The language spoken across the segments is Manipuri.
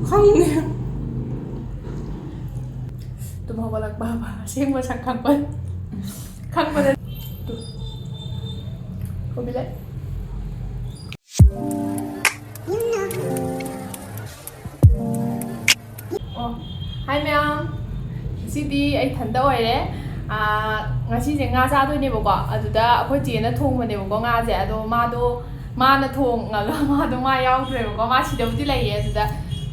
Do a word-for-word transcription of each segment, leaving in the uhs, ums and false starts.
ꯈꯪꯗꯦ꯫ ꯇꯨꯝ ꯍꯧꯒꯠꯂꯛꯄ ꯍꯥꯏꯕ ꯑꯁꯦꯡꯕ ꯁꯛ ꯈꯪꯕ, ꯈꯪꯕꯗ꯫ ꯀꯣꯕꯤ ꯂꯩ꯫ ꯑꯣ, ꯍꯥꯏ ꯃꯌꯥꯝ, ꯉꯁꯤꯗꯤ ꯑꯩ ꯏꯊꯟꯇ ꯑꯣꯏꯔꯦ꯫ ꯑꯥ, ꯉꯁꯤꯁꯦ ꯉꯥ ꯆꯥꯗꯣꯏꯅꯦꯕꯀꯣ꯫ ꯑꯗꯨꯗ ꯑꯩꯈꯣꯏ ꯆꯦꯅ ꯊꯣꯡꯕꯅꯦꯕꯀꯣ ꯉꯥꯁꯦ꯫ ꯑꯗꯣ ꯃꯥꯗꯣ, ꯃꯥꯅ ꯊꯣꯡꯉꯒ ꯃꯥꯗꯣ ꯃꯥ ꯌꯥꯎꯗ꯭ꯔꯦꯕꯀꯣ꯫ ꯃꯥ ꯁꯤꯗꯕꯨꯗꯤ ꯂꯩꯌꯦ, ꯑꯗꯨꯗ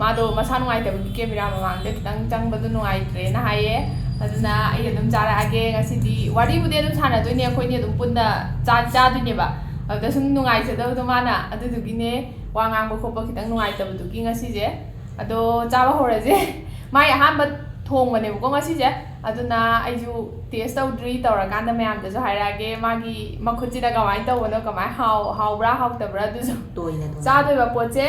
ꯃꯥꯗꯣ ꯃꯁꯥ ꯅꯨꯡꯉꯥꯏꯇꯕꯒꯤ ꯀꯦꯃꯦꯔꯥ ꯃꯃꯥꯡꯗ ꯈꯤꯇꯪ ꯆꯪꯕꯗꯣ ꯅꯨꯡꯉꯥꯏꯇ꯭ꯔꯦꯅ ꯍꯥꯏꯌꯦ꯫ ꯑꯗꯨꯅ ꯑꯩ ꯑꯗꯨꯝ ꯆꯥꯔꯛꯑꯒꯦ꯫ ꯉꯁꯤꯗꯤ ꯋꯥꯔꯤꯕꯨꯗꯤ ꯑꯗꯨꯝ ꯁꯥꯟꯅꯗꯣꯏꯅꯦ, ꯑꯩꯈꯣꯏꯅꯤ ꯑꯗꯨꯝ ꯄꯨꯟꯅ ꯆꯥ-, ꯆꯥꯗꯣꯏꯅꯦꯕ꯫ ꯑꯗꯨꯗ ꯁꯨꯝ ꯅꯨꯡꯉꯥꯏꯖꯗꯕꯗꯣ ꯃꯥꯅ, ꯑꯗꯨꯗꯨꯒꯤꯅꯦ ꯋꯥ ꯉꯥꯡꯕ ꯈꯣꯠꯄ ꯈꯤꯇꯪ ꯅꯨꯡꯉꯥꯏꯇꯕꯗꯨꯒꯤ ꯉꯁꯤꯁꯦ꯫ ꯑꯗꯣ ꯆꯥꯕ ꯍꯧꯔꯁꯦ꯫ ꯃꯥꯏ ꯑꯍꯥꯟꯕ ꯊꯣꯡꯕꯅꯦꯕꯀꯣ ꯉꯁꯤꯁꯦ꯫ ꯑꯗꯨꯅ ꯑꯩꯁꯨ ꯇꯦꯁ ꯇꯧꯗ꯭ꯔꯤ, ꯇꯧꯔꯀꯥꯟꯗ ꯃꯌꯥꯝꯗꯁꯨ ꯍꯥꯏꯔꯛꯑꯒꯦ꯫ ꯃꯥꯒꯤ ꯃꯈꯨꯠꯁꯤꯗ ꯀꯃꯥꯏꯅ ꯇꯧꯕꯅꯣ, ꯀꯃꯥꯏꯅ ꯍꯥꯎ-, ꯍꯥꯎꯕ꯭ꯔꯥ ꯍꯥꯎꯇꯕ꯭ꯔꯥ ꯑꯗꯨꯁꯨ꯫ ꯇꯣꯏꯅ ꯇꯣꯏꯅ꯫ ꯆꯥꯗꯣꯏꯕ ꯄꯣꯠꯁꯦ,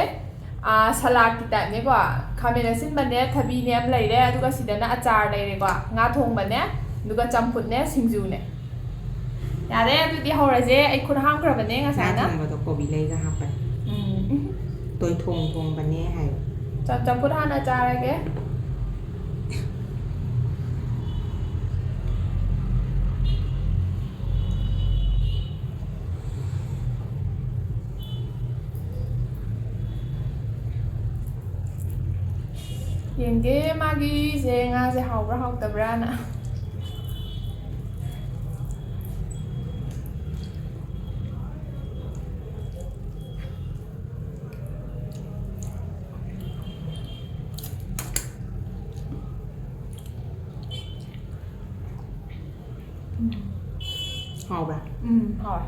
ꯑꯥ, ꯁꯂꯥꯗꯀꯤ ꯇꯥꯏꯞꯅꯦꯀꯣ꯫ ꯈꯥꯃꯦꯟ ꯑꯁꯤꯟꯕꯅꯦ, ꯊꯕꯤꯅꯦ ꯑꯃ ꯂꯩꯔꯦ, ꯑꯗꯨꯒ ꯁꯤꯗꯅ ꯑꯆꯥꯔ ꯂꯩꯔꯦꯀꯣ꯫ ꯉꯥ ꯊꯣꯡꯕꯅꯦ, ꯑꯗꯨꯒ ꯆꯝꯐꯨꯠꯅꯦ, ꯁꯤꯡꯖꯨꯅꯦ꯫ ꯌꯥꯔꯦ, ꯑꯗꯨꯗꯤ ꯍꯧꯔꯁꯦ꯫ ꯑꯩ ꯈꯨꯠ ꯍꯥꯝꯈ꯭ꯔꯕꯅꯦ ꯉꯁꯥꯏꯅ꯫ ꯉꯥ ꯊꯣꯡꯕꯗꯣ ꯀꯣꯕꯤ ꯂꯩꯒ ꯍꯥꯞꯄꯅꯤ꯫ ꯎꯝ꯫ ꯇꯣꯏꯊꯣꯡ ꯊꯣꯡꯕꯅꯦ ꯍꯥꯏꯌꯨ꯫ ꯆꯝ-, ꯆꯝꯐꯨꯠ ꯍꯥꯟꯅ ꯆꯥꯔꯒꯦ꯫ ꯌꯦꯡꯒꯦ ꯃꯥꯒꯤꯁꯦ, ꯉꯥꯁꯦ ꯍꯥꯎꯕ꯭ꯔꯥ ꯍꯥꯎꯇꯕ꯭ꯔꯥꯅ꯫ ꯎꯝ꯫ ꯍꯥꯎꯕ꯭ꯔꯥ? ꯎꯝ, ꯍꯥꯎꯋꯦ꯫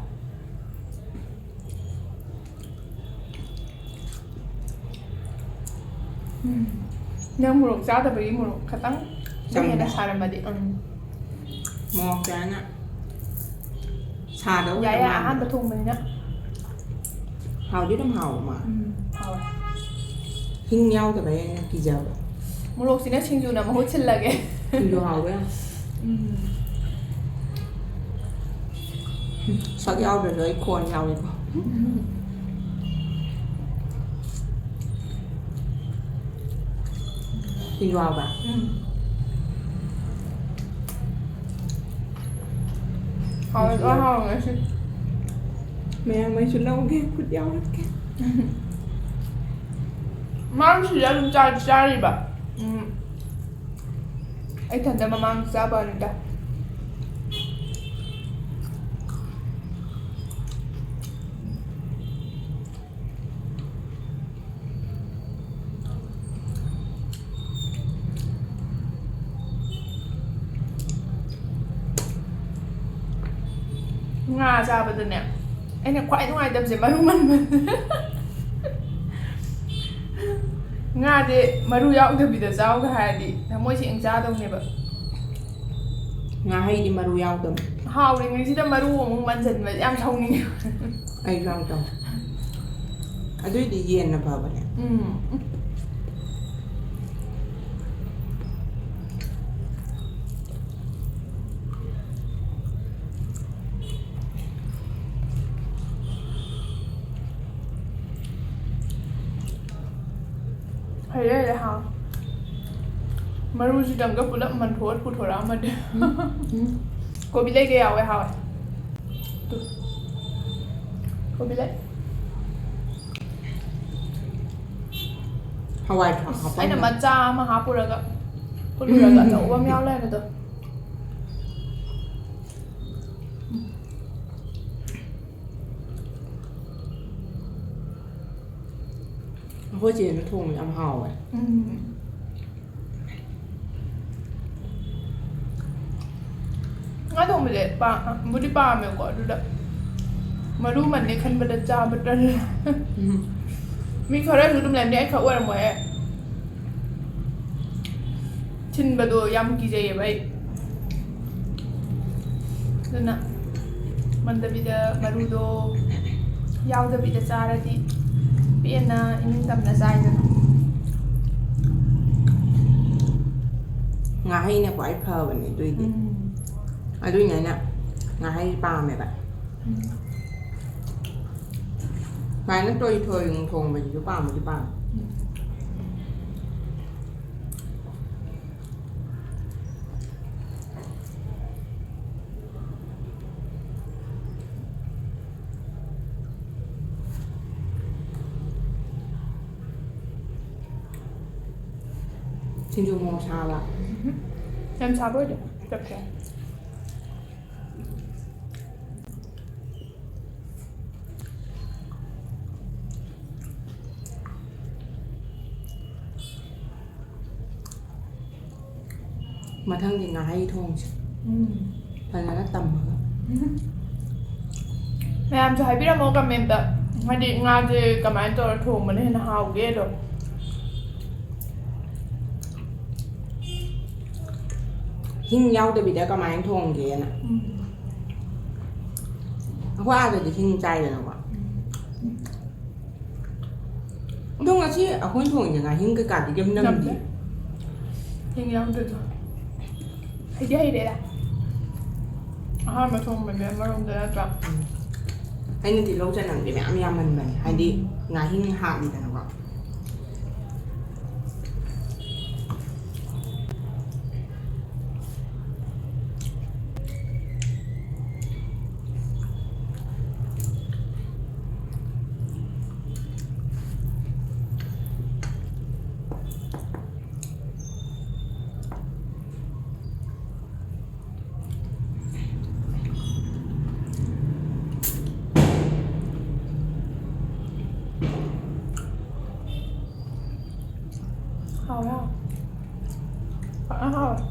ꯎꯝ꯫ ꯅꯪ ꯃꯣꯔꯣꯛ ꯆꯥꯗꯕꯒꯤ ꯃꯣꯔꯣꯛ ꯈꯇꯪ ꯆꯝꯕ꯭ꯔꯥ? ꯍꯦꯟꯅ ꯁꯥꯔꯝꯃꯗꯤ꯫ ꯎꯝ꯫ ꯃꯣꯔꯣꯛ ꯆꯥꯅ ꯁꯥꯗꯧ ꯌꯥꯏ, ꯌꯥꯏ, ꯃꯥꯟꯕ꯫ ꯑꯍꯥꯟꯕ ꯊꯣꯡꯕꯅꯤꯅ꯫ ꯍꯥꯎꯗꯤ ꯑꯗꯨꯝ ꯍꯥꯎꯕ ꯃꯥꯜꯂꯦ꯫ ꯎꯝ, ꯍꯥꯎꯋꯦ꯫ ꯍꯤꯡ ꯌꯥꯎꯗꯕꯩ ꯑꯩꯅ ꯀꯤꯖꯕ꯫ ꯃꯣꯔꯣꯛꯁꯤꯅ ꯁꯤꯡꯖꯨꯅ ꯃꯍꯨꯠ ꯁꯤꯜꯂꯒꯦ꯫ ꯁꯤꯡꯖꯨ ꯍꯥꯎꯕ ꯌꯥꯝ꯫ ꯎꯝ꯫ ꯁꯛ ꯌꯥꯎꯗ꯭ꯔꯁꯨ ꯑꯩ ꯈꯣꯟ ꯌꯥꯎꯏꯀꯣ꯫ ꯎꯝ꯫ ꯁꯤꯡꯖꯨ ꯍꯥꯎꯕ꯭ꯔꯥ? ꯎꯝ꯫ ꯍꯥꯎꯋꯦ, ꯂꯣꯏ ꯍꯥꯎꯋꯦ ꯉꯁꯤ꯫ ꯃꯌꯥꯡ ꯃꯩꯁꯨ ꯂꯧꯒꯦ, ꯈꯨꯠ ꯌꯥꯎꯔꯛꯀꯦ꯫ ꯃꯥꯁꯨ ꯁꯤꯗ ꯑꯗꯨꯝ ꯆꯥꯗꯤ ꯆꯥꯔꯤꯕ꯫ ꯎꯝ꯫ ꯑꯩ ꯏꯊꯟꯇ ꯃꯃꯥꯡ ꯆꯥꯕ ꯋꯥꯅꯤꯗ꯫ ꯉꯥ ꯆꯥꯕꯗꯅꯦ, ꯑꯩꯅ ꯈ꯭ꯋꯥꯏ ꯅꯨꯡꯉꯥꯏꯇꯕꯁꯦ ꯃꯔꯨ ꯃꯟꯕ꯫ ꯉꯥꯁꯦ ꯃꯔꯨ ꯌꯥꯎꯗꯕꯤꯗ ꯆꯥꯎꯒ ꯍꯥꯏꯔꯗꯤ ꯊꯃꯣꯏ ꯁꯦꯡꯅ ꯆꯥꯗꯧꯅꯦꯕ꯫ ꯉꯥꯍꯩꯗꯤ ꯃꯔꯨ ꯌꯥꯎꯗꯕꯅꯤ꯫ ꯍꯥꯎꯔꯤꯉꯩꯁꯤꯗ ꯃꯔꯨ ꯑꯃꯨꯛ ꯃꯟꯁꯤꯟꯕ ꯌꯥꯝ ꯁꯥꯎꯅꯤꯡꯉꯦ꯫ ꯑꯩꯁꯨ ꯌꯥꯝ ꯇꯧꯋꯦ꯫ ꯑꯗꯨꯏꯗꯤ ꯌꯦꯟꯅ ꯐꯕꯅꯦ꯫ ꯎꯝ꯫ ꯍꯩꯔꯦ, ꯍꯩꯔꯦ, ꯍꯥꯎ꯫ ꯃꯔꯨꯁꯤꯗꯪꯒ ꯄꯨꯂꯞ ꯃꯟꯊꯣꯛꯑ ꯄꯨꯊꯣꯔꯛꯑꯝꯃꯗꯤ꯫ ꯎꯝ, ꯎꯝ꯫ ꯀꯣꯕꯤ ꯂꯩꯒ ꯌꯥꯎꯋꯦ, ꯍꯥꯎꯋꯦ꯫ ꯇꯨ꯫ ꯀꯣꯕꯤ ꯂꯩ꯫ ꯍꯋꯥꯏ ꯊ꯭ꯔꯥꯛ ꯑꯁ, ꯑꯩꯅ ꯍꯥꯞꯄꯝꯃꯦ꯫ ꯃꯆꯥ ꯑꯃ ꯍꯥꯞꯄꯨꯔꯒ ꯐꯨꯠꯂꯨꯔꯒ ꯑꯆꯧꯕ ꯑꯃ ꯌꯥꯎ ꯂꯩꯔꯝꯕꯗꯣ꯫ ꯑꯩꯈꯣꯏ ꯆꯦꯅ ꯊꯣꯡꯕ ꯌꯥꯝ ꯍꯥꯎꯋꯦ꯫ ꯎꯝ꯫ ꯉꯥ ꯊꯣꯡꯕꯁꯦ ꯄꯥꯝꯕꯨꯗꯤ ꯄꯥꯝꯃꯦꯀꯣ, ꯑꯗꯨꯗ ꯃꯔꯨ ꯃꯟꯅꯦ ꯈꯟꯕꯗ ꯆꯥꯕ ꯇꯜꯂꯦ꯫ ꯎꯝ꯫ ꯃꯤ ꯈꯔꯁꯨ ꯑꯗꯨꯝ ꯂꯩꯔꯝꯅꯤ, ꯑꯩ ꯈꯛ ꯑꯣꯏꯔꯝꯃꯣꯏꯍꯦ꯫ ꯊꯤꯟꯕꯗꯣ ꯌꯥꯝ ꯀꯤꯖꯩꯌꯦꯕ ꯑꯩ꯫ ꯑꯗꯨꯅ ꯃꯟꯗꯕꯤꯗ ꯃꯔꯨꯗꯣ ꯌꯥꯎꯗꯕꯤꯗ ꯆꯥꯔꯗꯤ ꯄꯦꯟꯅ ꯏꯅꯤꯡ ꯇꯝꯅ ꯆꯥꯏꯗꯅ꯫ ꯉꯥꯍꯩꯅ ꯈ꯭ꯋꯥꯏ ꯐꯕꯅꯦ ꯑꯗꯨꯏꯗꯤ꯫ ꯎꯝ꯫ ꯑꯗꯨꯏꯅꯦ ꯑꯩꯅ ꯉꯥꯍꯩ ꯄꯥꯝꯃꯦꯕ꯫ ꯎꯝ꯫ ꯁꯨꯃꯥꯏꯅ ꯇꯣꯏ ꯊꯣꯏ ꯊꯣꯡꯕꯁꯤꯁꯨ ꯄꯥꯝꯕꯗꯤ ꯄꯥꯝꯃꯦ꯫ ꯎꯝ꯫ ꯁꯤꯡꯖꯨ ꯃꯣꯔꯣꯛ ꯁꯥꯕ꯫ ꯌꯥꯝ ꯁꯥꯕ ꯑꯣꯏꯗꯦ꯫ ꯆꯞ ꯆꯥꯏ꯫ ꯃꯊꯪꯗꯤ ꯉꯥꯍꯩ ꯊꯣꯡꯁꯦ꯫ ꯎꯝ꯫ ꯐꯖꯅ ꯇꯝꯃꯒ꯫ ꯃꯌꯥꯝꯁꯨ ꯍꯥꯏꯕꯤꯔꯝꯃꯣ ꯀꯃꯦꯟꯇ, ꯍꯥꯏꯗꯤ ꯉꯥꯁꯦ ꯀꯃꯥꯏꯅ ꯇꯧꯔ ꯊꯣꯡꯕꯅ ꯍꯦꯟꯅ ꯍꯥꯎꯒꯦ ꯑꯗꯣ꯫ ꯍꯤꯡ ꯌꯥꯎꯗꯕꯤꯗ ꯀꯃꯥꯏꯅ ꯊꯣꯡꯒꯦꯅ꯫ ꯎꯝ꯫ ꯑꯩꯈꯣꯏ ꯑꯥꯗꯗꯤ ꯍꯤꯡ ꯆꯥꯏꯗꯅꯀꯣ꯫ ꯑꯗꯣ ꯉꯁꯤ ꯑꯩꯈꯣꯏꯅ ꯊꯣꯡꯉꯤꯁꯦ ꯉꯥꯍꯤꯡ ꯀꯩꯀꯥꯗꯤ ꯀꯩꯝ ꯅꯝꯗꯦ꯫ ꯅꯝꯗꯦ꯫ ꯍꯤꯡ ꯌꯥꯎꯗ꯭ꯔꯁꯨ꯫ ꯍꯩꯗꯤ ꯍꯩꯔꯦꯗ꯫ ꯑꯍꯥꯟꯕ ꯊꯣꯡꯕꯅꯦ ꯑꯃꯔꯣꯝꯗ ꯅꯠꯇ꯭ꯔꯥ? ꯑꯩꯅ ꯇꯤꯜꯍꯧ ꯆꯅꯝꯗꯤ ꯃꯌꯥꯝ ꯌꯥꯝꯍꯟꯕꯅꯦ, ꯍꯥꯏꯗꯤ ꯉꯥꯍꯤꯡ ꯍꯥꯞꯄꯤꯗꯅꯀꯣ꯫ ꯍꯥꯎꯋꯦ, ꯍꯥꯎꯋꯦ꯫ ꯐꯖꯅ ꯍꯥꯎꯋꯦ꯫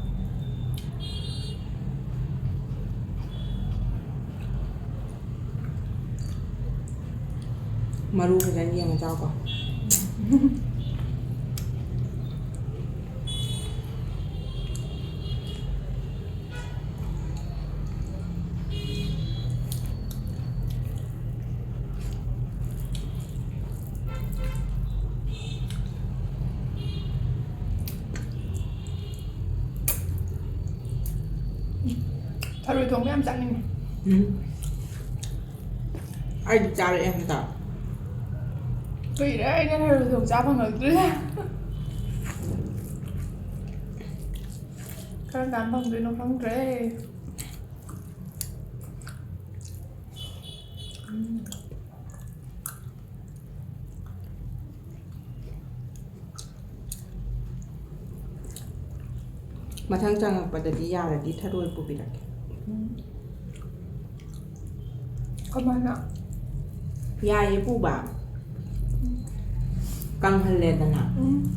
ꯃꯔꯨ ꯐꯖꯅ ꯌꯦꯡꯉ ꯆꯥꯎꯀꯣ꯫ ꯊꯔꯣꯏ ꯊꯣꯡꯕ ꯌꯥꯝ ꯆꯥꯅꯤꯡꯉꯦ꯫ ꯎꯝ꯫ ꯑꯩꯗꯤ ꯆꯥꯔꯛꯑꯦ ꯍꯟꯗꯛ꯫ ꯀꯨꯏꯔꯦ ꯑꯩꯅ ꯊꯔꯣꯏ ꯊꯣꯡꯕ ꯆꯥ ꯐꯪꯉꯛꯇ꯭ꯔꯤꯁꯦ꯫ ꯀꯔꯝ ꯀꯥꯟ ꯐꯪꯗꯣꯏꯅꯣ ꯈꯪꯗ꯭ꯔꯦ꯫ ꯎꯝ꯫ ꯃꯊꯪ ꯆꯪꯉꯛꯄꯗꯗꯤ ꯌꯥꯔꯗꯤ ꯊꯔꯣꯏ ꯄꯨꯕꯤꯔꯛꯀꯦ꯫ ꯀꯃꯥꯏꯅ? ꯌꯥꯏꯌꯦ ꯄꯨꯕ꯫ ꯀꯪꯍꯜꯂꯦꯗꯅ꯫ ꯎꯝ꯫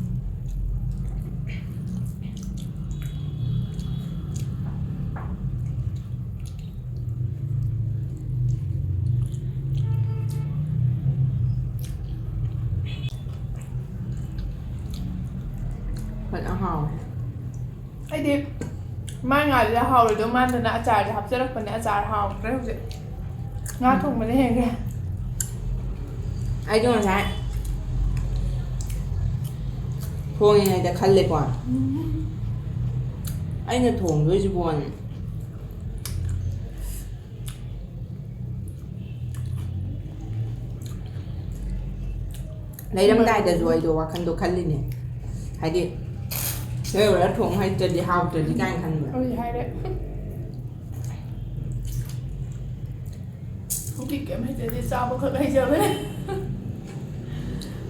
ꯐꯖꯅ ꯍꯥꯎꯋꯦ꯫ ꯑꯩꯗꯤ ꯃꯥꯏ ꯉꯥꯗꯨꯗ ꯍꯥꯎꯔꯣꯏꯗꯧ ꯃꯥꯟꯗꯅ ꯑꯆꯥꯔꯁꯦ ꯍꯥꯞꯆꯔꯛꯄꯅꯦ꯫ ꯑꯆꯥꯔ ꯍꯥꯎꯈ꯭ꯔꯦ ꯍꯧꯖꯤꯛ꯫ ꯉꯥ ꯊꯣꯡꯕꯅ ꯍꯦꯟꯈ꯭ꯔꯦ꯫ ꯑꯩꯗꯣ ꯉꯁꯥꯏ ꯊꯣꯡꯉꯤꯉꯩꯗ ꯈꯜꯂꯦꯀꯣ, ꯑꯩꯅ ꯊꯣꯡꯗꯣꯏꯁꯤꯕꯣꯅ꯫ ꯂꯩꯔꯝꯗꯥꯏꯗꯁꯨ ꯑꯩꯗꯣ ꯋꯥꯈꯜꯗꯣ ꯈꯜꯂꯤꯅꯦ, ꯍꯥꯏꯗꯤ ꯂꯩꯔꯨꯔ ꯊꯣꯡ ꯍꯩꯇ꯭ꯔꯗꯤ ꯍꯥꯎꯇ꯭ꯔꯗꯤ ꯀꯥꯏꯅ ꯈꯟꯕ꯫ ꯑꯩ ꯍꯥꯏꯔꯦ꯫ ꯍꯧꯖꯤꯛ ꯀꯩꯝ ꯍꯩꯖꯗꯦ, ꯆꯥꯕ ꯈꯛ ꯍꯩꯖꯕꯅꯦ꯫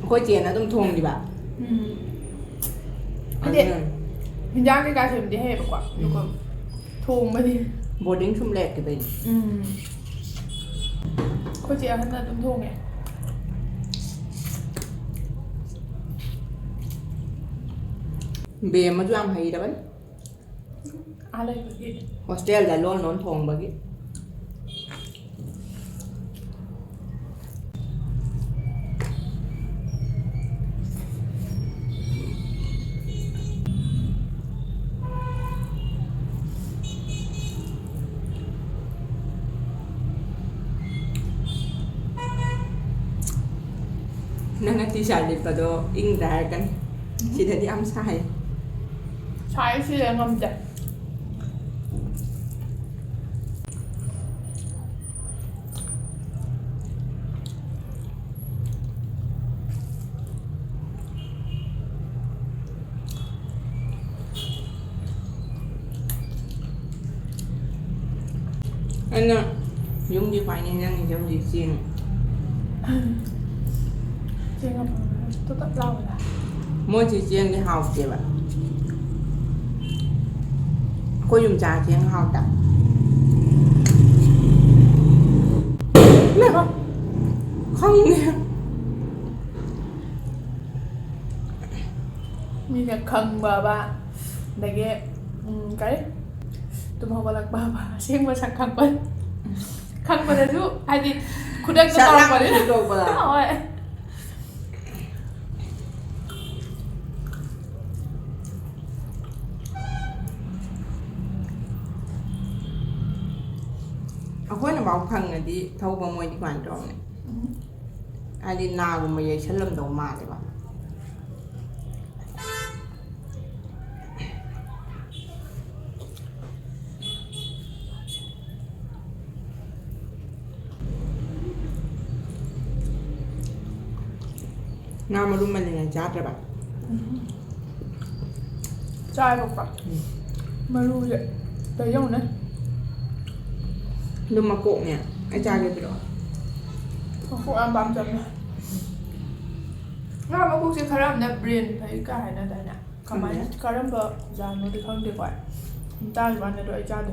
ꯑꯩꯈꯣꯏ ꯆꯦꯅ ꯑꯗꯨꯝ ꯊꯣꯡꯈꯤꯕ꯫ ꯎꯝ꯫ ꯍꯥꯏꯗꯤ ꯍꯤꯟꯖꯥꯡ ꯀꯩꯀꯥ ꯁꯦꯝꯕꯗꯤ ꯍꯩꯌꯦꯕꯀꯣ, ꯑꯗꯨꯒ ꯊꯣꯡꯕꯗꯤ꯫ ꯕꯣꯔꯗꯤꯡ ꯁꯨꯝ ꯂꯩꯔꯛꯈꯤꯕꯩꯅꯦ꯫ ꯎꯝ꯫ ꯑꯩꯈꯣꯏ ꯆꯦ ꯑꯍꯟꯅ ꯑꯗꯨꯝ ꯊꯣꯡꯉꯦ꯫ ꯕꯦꯝꯃꯁꯨ ꯌꯥꯝ ꯍꯩꯔꯕꯅꯤ꯫ ꯑꯥ ꯂꯩꯕꯒꯤ꯫ ꯍꯣꯁꯇꯦꯜꯗ ꯂꯣꯟ ꯂꯣꯟ ꯊꯣꯡꯕꯒꯤ꯫ ꯅꯪꯅ ꯇꯤ ꯁꯥꯔꯠ ꯂꯤꯠꯄꯗꯣ ꯏꯪꯗ꯭ꯔꯥ ꯍꯥꯏꯔꯛꯀꯅꯤ꯫ ꯁꯤꯗꯗꯤ ꯌꯥꯝ ꯁꯥꯏ꯫ ꯁꯥꯏ, ꯁꯤꯗ ꯉꯝꯗꯦ꯫ ꯑꯩꯅ ꯌꯨꯝꯒꯤ ꯈ꯭ꯋꯥꯏ ꯅꯤꯡꯁꯤꯡꯉꯤꯁꯦ ꯍꯧꯖꯤꯛ ꯆꯦꯡ꯫ ꯆꯦꯡ ꯑꯐꯕꯗꯣ ꯇꯨꯞ ꯇꯞ ꯂꯥꯎꯕꯗꯣ꯫ ꯃꯣꯏꯁꯤ ꯆꯦꯡꯗꯤ ꯍꯥꯎꯇꯦꯕ꯫ ꯑꯩꯈꯣꯏ ꯌꯨꯝ ꯆꯥ ꯆꯦꯡ ꯍꯥꯎꯇ꯫ ꯏꯃꯥ! ꯈꯪꯗꯦ꯫ ꯃꯤꯅ ꯈꯪꯕꯕ, ꯑꯗꯒꯤ, ꯎꯝ, ꯀꯔꯤ? ꯇꯨꯝ ꯍꯧꯒꯠꯂꯛꯄꯕ, ꯑꯁꯦꯡꯕ ꯁꯛ ꯈꯪꯕ꯫ ꯈꯪꯕꯗꯁꯨ, ꯍꯥꯏꯗꯤ, ꯈꯨꯗꯛꯇ ꯁꯠ ꯂꯥꯎꯅ ꯇꯧꯔꯛꯄꯅꯤꯅ꯫ ꯈꯪꯗꯣꯛꯄꯗ꯫ ꯍꯣꯏ꯫ ꯑꯩꯈꯣꯏꯅ ꯄꯥꯎ ꯐꯪꯉꯗꯤ ꯊꯧꯕ ꯃꯣꯏꯗꯤ ꯀꯃꯥꯏꯅ ꯇꯧꯔꯝꯅꯤ? ꯎꯝ꯫ ꯍꯥꯏꯗꯤ ꯅꯥꯒꯨꯝꯕ ꯌꯩꯁꯜꯂꯝꯗꯧ ꯃꯥꯜꯂꯦꯕ꯫ ꯉꯥ ꯃꯔꯨ ꯃꯅꯤꯟ ꯆꯥꯗ꯭ꯔꯕ? ꯎꯝ꯫ ꯆꯥꯏꯕꯀꯣ꯫ ꯎꯝ꯫ ꯃꯔꯨꯁꯦ ꯀꯩꯗꯧꯅꯦ? ꯑꯗꯨꯝ ꯃꯀꯣꯛꯅꯦ꯫ ꯑꯩ ꯆꯥꯒꯦ ꯄꯤꯔꯛꯑꯣ꯫ ꯃꯀꯣꯛ ꯌꯥꯝ ꯄꯥꯝꯖꯕꯅꯦ꯫ ꯉꯥ ꯃꯀꯣꯛꯁꯦ ꯈꯔ ꯑꯃꯅ brain ꯐꯩ ꯀꯥꯏ ꯍꯥꯏꯅꯗꯥꯏꯅꯦ? ꯀꯃꯥꯏꯅ, ꯈꯪꯗꯦ꯫ ꯀꯔꯝꯕ ꯖꯥꯠꯅꯣꯗꯤ ꯈꯪꯗꯦꯀꯣ꯫ ꯆꯥꯈꯤꯕ ꯋꯥꯅꯤ, ꯑꯗꯣ ꯑꯩ ꯆꯥꯗꯦ꯫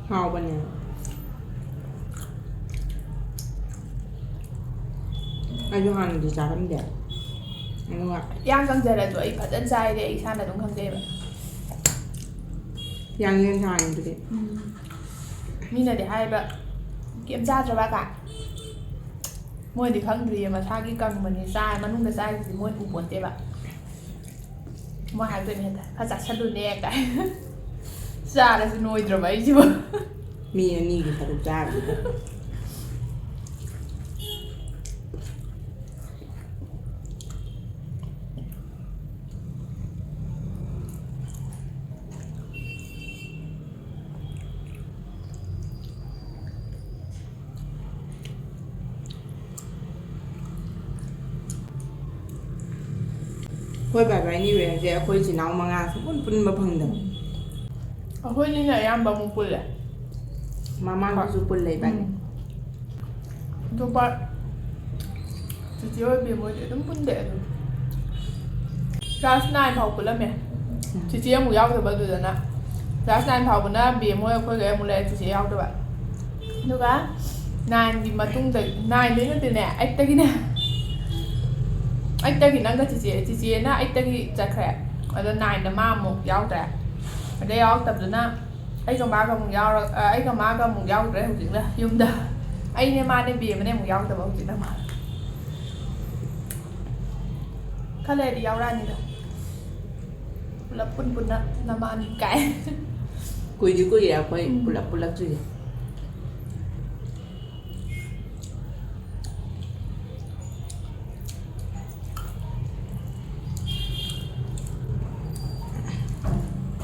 ꯍꯥꯎꯕꯅꯦ꯫ ꯑꯩꯁꯨ ꯍꯥꯟꯅꯗꯤ ꯆꯥꯔꯝꯗꯦ꯫ ꯑꯗꯨꯒ ꯌꯥꯝ ꯀꯪꯖꯔꯁꯨ ꯑꯩ ꯐꯖꯅ ꯆꯥꯏꯗꯤ ꯑꯩ ꯏꯁꯥꯅ ꯑꯗꯨꯝ ꯈꯪꯖꯩꯕ꯫ ꯌꯥꯡꯂꯦꯟ ꯁꯥꯡꯉꯤꯗꯨꯗꯤ꯫ ꯎꯝ꯫ ꯃꯤꯅꯗꯤ ꯍꯥꯏꯕ, "ꯀꯩꯝ ꯆꯥꯗ꯭ꯔꯕ?" ꯀꯥꯏ꯫ ꯃꯣꯏꯗꯤ ꯈꯪꯗ꯭ꯔꯤꯌꯦ, ꯃꯁꯥꯒꯤ ꯀꯪꯕꯅꯤ, ꯆꯥ-, ꯃꯅꯨꯡꯗ ꯆꯥꯏꯁꯤꯗꯤ ꯃꯣꯏ ꯎꯄꯣꯟꯇꯦꯕ꯫ ꯃꯣꯏ ꯍꯥꯏꯗꯣꯏꯅꯦ ꯍꯦꯛꯇ, "ꯈꯔ ꯆꯥꯁꯜꯂꯨꯅꯦ" ꯀꯥꯏ꯫ ꯆꯥꯔꯁꯨ ꯅꯣꯏꯗ꯭ꯔꯕ ꯑꯩꯁꯤꯕꯨ꯫ ꯃꯤ ꯑꯅꯤꯒꯤ ꯁꯔꯨꯛ ꯆꯥꯔꯤꯗꯨꯗ꯫ ꯑꯩꯈꯣꯏ ꯕꯥꯏ ꯕꯥꯏ anywhere ꯁꯦ ꯑꯩꯈꯣꯏ ꯏꯆꯤꯟ ꯏꯅꯥꯎ ꯃꯉꯥ ꯁꯨꯡꯄꯨꯟ ꯄꯨꯟꯕ ꯐꯪꯗꯕ꯫ ꯑꯩꯈꯣꯏꯅꯤꯅ ꯑꯌꯥꯝꯕ ꯑꯃꯨꯛ ꯄꯨꯜꯂꯦ꯫ ꯃꯃꯥꯡꯗꯁꯨ ꯄꯨꯜꯂꯦ ꯏꯕꯥꯅꯤ꯫ ꯎꯝ꯫ ꯑꯇꯣꯞꯄ ꯆꯤꯆꯦ ꯑꯣꯏꯕꯤ ꯃꯣꯏꯗꯤ ꯑꯗꯨꯝ ꯄꯨꯟꯗꯦ ꯑꯗꯨꯝ꯫ Class nine ꯐꯥꯎ ꯄꯨꯜꯂꯝꯃꯦ꯫ ꯎꯝ꯫ ꯆꯤꯆꯦ ꯑꯃꯨꯛ ꯌꯥꯎꯗꯕ ꯑꯗꯨꯗꯅ꯫ ꯀ꯭ꯂꯥꯁ ꯅꯥꯏꯟ ꯐꯥꯎꯕꯅ ꯕꯦꯝ ꯍꯣꯏ ꯑꯩꯈꯣꯏꯒ ꯑꯃꯨꯛ ꯂꯩꯔꯦ, ꯆꯤꯆꯦ ꯌꯥꯎꯗꯕ꯫ ꯑꯗꯨꯒ ꯅꯥꯏꯟꯒꯤ ꯃꯇꯨꯡꯗ, ꯅꯥꯏꯟꯗꯩ ꯅꯠꯇꯦꯅꯦ, ꯑꯩꯠꯇꯒꯤꯅꯦ, ꯑꯩꯠꯇꯒꯤ ꯅꯪꯒ ꯆꯤꯆꯦ, ꯆꯤꯆꯦꯅ ꯑꯩꯠꯇꯒꯤ ꯆꯠꯈ꯭ꯔꯦ꯫ ꯑꯗꯣ ꯅꯥꯏꯟꯗ ꯃꯥ ꯑꯃꯨꯛ ꯌꯥꯎꯗ꯭ꯔꯦ꯫ ꯑꯗꯩ ꯌꯥꯎꯔꯛꯇꯕꯗꯨꯅ ꯑꯩꯒ ꯃꯥꯒ ꯑꯃꯨꯛ ꯌꯥꯎꯔ-, ꯑ, ꯑꯩꯒ ꯃꯥꯒ ꯑꯃꯨꯛ ꯌꯥꯎꯗ꯭ꯔꯦ ꯍꯧꯖꯤꯛꯅ ꯌꯨꯝꯗ꯫ ꯑꯩꯅꯦ ꯃꯥꯅꯦ ꯕꯦꯝꯃꯅꯦ ꯑꯃꯨꯛ ꯌꯥꯎꯗꯕ ꯍꯧꯖꯤꯛꯅ ꯃꯥ꯫ ꯈꯔ ꯂꯩꯔꯗꯤ ꯌꯥꯎꯔꯛꯑꯅꯤꯗ꯫ ꯄꯨꯂꯞ ꯄꯨꯟ ꯄꯨꯟꯅ ꯅꯃꯥꯅꯤ ꯀꯥꯏ꯫ ꯀꯨꯏꯗꯤ ꯀꯨꯏꯔꯦ ꯑꯩꯈꯣꯏ ꯎꯝ꯫ ꯄꯨꯂꯞ ꯄꯨꯜꯂꯛꯇ꯭ꯔꯤꯁꯦ꯫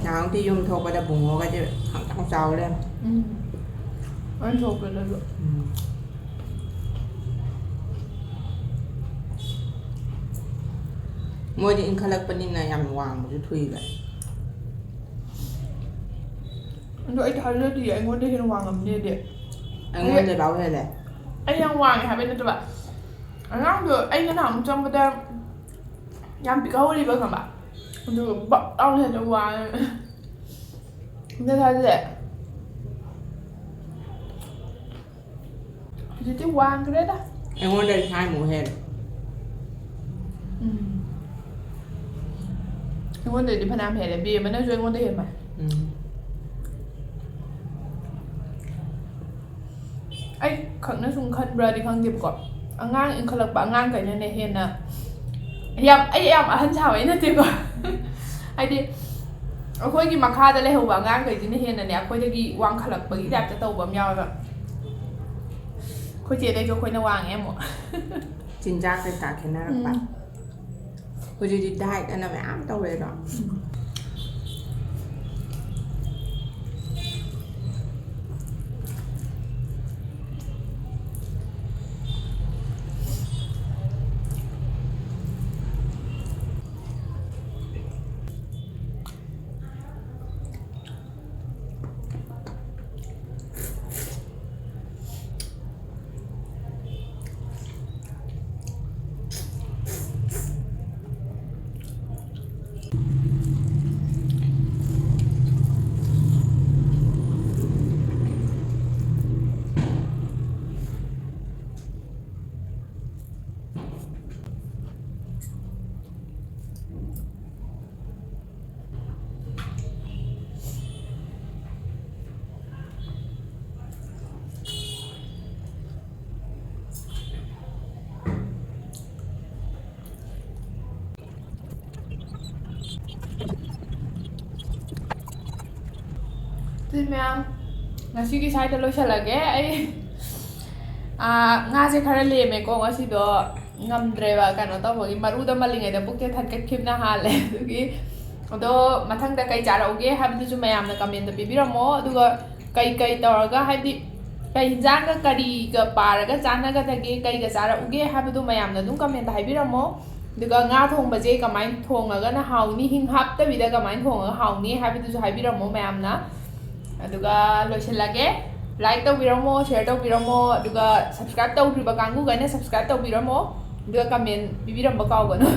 ꯅꯍꯥꯟꯃꯨꯛꯇꯤ ꯌꯨꯝ ꯊꯣꯛꯄꯗ ꯕꯨꯡꯉꯣꯒꯁꯦ ꯈꯪꯆꯥꯎ ꯆꯥꯎ ꯂꯩꯔꯝꯃꯦ꯫ ꯎꯝ꯫ ꯑꯩꯅ ꯊꯣꯛꯄꯗꯁꯨ꯫ ꯎꯝ꯫ ꯃꯣꯏꯗꯤ ꯏꯟꯈꯠꯂꯛꯄꯅꯤꯅ ꯌꯥꯝ ꯋꯥꯡꯕꯁꯨ ꯊꯨꯏꯕ꯫ ꯑꯗꯣ ꯑꯩ ꯊꯥꯖꯗꯤꯌꯦ, ꯑꯩꯉꯣꯟꯗ ꯍꯦꯟꯅ ꯋꯥꯡꯉꯝꯅꯦꯗꯤ꯫ ꯑꯩꯉꯣꯟꯗ ꯂꯥꯎ ꯍꯦꯜꯂꯦ꯫ ꯑꯩ ꯌꯥꯝ ꯋꯥꯡꯉꯦ ꯍꯥꯏꯕꯩ ꯅꯠꯇꯕ, ꯑꯉꯥꯡꯗꯣ ꯑꯩꯅ ꯅꯍꯥꯟꯃꯨꯛ ꯆꯪꯕꯗ ꯌꯥꯝ ꯄꯤꯛꯍꯧꯔꯤꯕ, ꯈꯪꯕ? ꯑꯗꯨꯒ ꯕꯛ ꯂꯥꯎꯅ ꯍꯦꯟꯅ ꯋꯥꯡꯉꯦ꯫ ꯑꯝꯇ ꯊꯥꯖꯗꯦ꯫ ꯍꯧꯖꯤꯛꯇꯤ ꯋꯥꯡꯈ꯭ꯔꯦꯗ꯫ ꯑꯩꯉꯣꯟꯗꯒꯤ ꯁꯥꯏꯃꯨꯛ ꯍꯦꯜꯂꯦ꯫ ꯎꯝ꯫ ꯑꯩꯉꯣꯟꯗꯩꯗꯤ ꯐꯅꯌꯥꯝ ꯍꯦꯜꯂꯦ꯫ ꯕꯦꯝꯃꯅꯁꯨ ꯑꯩꯉꯣꯟꯗ ꯍꯦꯟꯕ꯫ ꯎꯝ꯫ ꯑꯩ ꯈꯛꯅ ꯁꯨꯝ ꯈꯟꯕ꯭ꯔꯗꯤ ꯈꯪꯗꯦꯕꯀꯣ, ꯑꯉꯥꯡ ꯏꯟꯈꯠꯂꯛꯄ ꯑꯉꯥꯡꯈꯩꯅꯅꯦ ꯍꯦꯟꯅ, ꯌꯥꯝ, ꯑꯩ ꯌꯥꯝ ꯑꯍꯟ ꯁꯥꯕꯩ ꯅꯠꯇꯦꯀꯣ꯫ ꯍꯥꯏꯗꯤ, ꯑꯩꯈꯣꯏꯒꯤ ꯃꯈꯥꯗ ꯂꯩꯍꯧꯕ ꯑꯉꯥꯡꯈꯩꯁꯤꯅ ꯍꯦꯟꯅꯅꯦ, ꯑꯩꯈꯣꯏꯗꯒꯤ ꯋꯥꯡꯈꯠꯂꯛꯄꯒꯤ ꯇꯥꯏꯞꯇ ꯇꯧꯕ ꯑꯃ ꯌꯥꯎꯋꯦꯕ꯫ ꯑꯩꯈꯣꯏ ꯆꯦꯗꯩꯁꯨ ꯑꯩꯈꯣꯏꯅ ꯋꯥꯡꯉꯦ ꯑꯃꯨꯛ꯫ ꯆꯤꯟꯖꯥꯛ ꯀꯩꯀꯥ ꯈꯦꯠꯅꯔꯛꯄ꯫ ꯎꯝ꯫ ꯍꯧꯖꯤꯛꯇꯤ diet ꯑꯅ ꯃꯌꯥꯝ ꯇꯧꯔꯦꯗꯣ꯫ ꯎꯝ꯫ ꯃꯌꯥꯝ, ꯉꯁꯤꯒꯤ ꯁ꯭ꯋꯥꯏꯗ ꯂꯣꯏꯁꯤꯜꯂꯒꯦ꯫ ꯑꯩ, ꯑꯥ, ꯉꯥꯁꯦ ꯈꯔ ꯂꯦꯝꯃꯦꯀꯣ ꯉꯁꯤꯗꯣ, ꯉꯝꯗ꯭ꯔꯦꯕ, ꯀꯩꯅꯣ ꯇꯧꯕꯒꯤ, ꯃꯔꯨꯗ ꯃꯜꯂꯤꯉꯩꯗ ꯄꯨꯛꯁꯦ ꯊꯟꯒꯠꯈꯤꯕꯅ ꯍꯥꯜꯂꯦ꯫ ꯑꯗꯨꯒꯤ, ꯑꯗꯣ ꯃꯊꯪꯗ ꯀꯩ ꯆꯥꯔꯛꯎꯒꯦ ꯍꯥꯏꯕꯗꯨꯁꯨ ꯃꯌꯥꯝꯅ comment ꯄꯤꯕꯤꯔꯝꯃꯣ꯫ ꯑꯗꯨꯒ ꯀꯩ ꯀꯩ ꯇꯧꯔꯒ, ꯍꯥꯏꯕꯗꯤ ꯀꯩ ꯍꯤꯟꯖꯥꯡꯒ ꯀꯔꯤꯒ ꯄꯥꯔꯒ ꯆꯥꯟꯅꯒꯗꯒꯦ, ꯀꯩꯒ ꯆꯥꯔꯛꯎꯒꯦ ꯍꯥꯏꯕꯗꯨ ꯃꯌꯥꯝꯅ ꯑꯗꯨꯝ comment ꯍꯥꯏꯕꯤꯔꯝꯃꯣ꯫ ꯑꯗꯨꯒ ꯉꯥ ꯊꯣꯡꯕꯁꯦ ꯀꯃꯥꯏꯅ ꯊꯣꯡꯉꯒꯅ ꯍꯥꯎꯅꯤ, ꯍꯤꯡ ꯍꯥꯞꯇꯕꯤꯗ ꯀꯃꯥꯏꯅ ꯊꯣꯡꯉꯒ ꯍꯥꯎꯅꯤ ꯍꯥꯏꯕꯗꯨꯁꯨ ꯍꯥꯏꯕꯤꯔꯝꯃꯣ ꯃꯌꯥꯝꯅ꯫ ꯑꯗꯨꯒ ꯂꯣꯏꯁꯤꯜꯂꯒꯦ꯫ Like ꯇꯧꯕꯤꯔꯝꯃꯣ, share ꯇꯧꯕꯤꯔꯝꯃꯣ, ꯑꯗꯨꯒ subscribe ꯇꯧꯗ꯭ꯔꯤꯕ ꯀꯥꯡꯕꯨꯈꯩꯅ subscribe ꯇꯧꯕꯤꯔꯝꯃꯣ, ꯑꯗꯨꯒ comment ꯄꯤꯕꯤꯔꯝꯕ ꯀꯥꯎꯒꯅꯨ꯫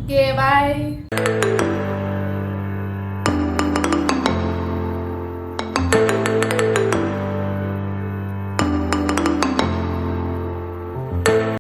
Okay, bye꯫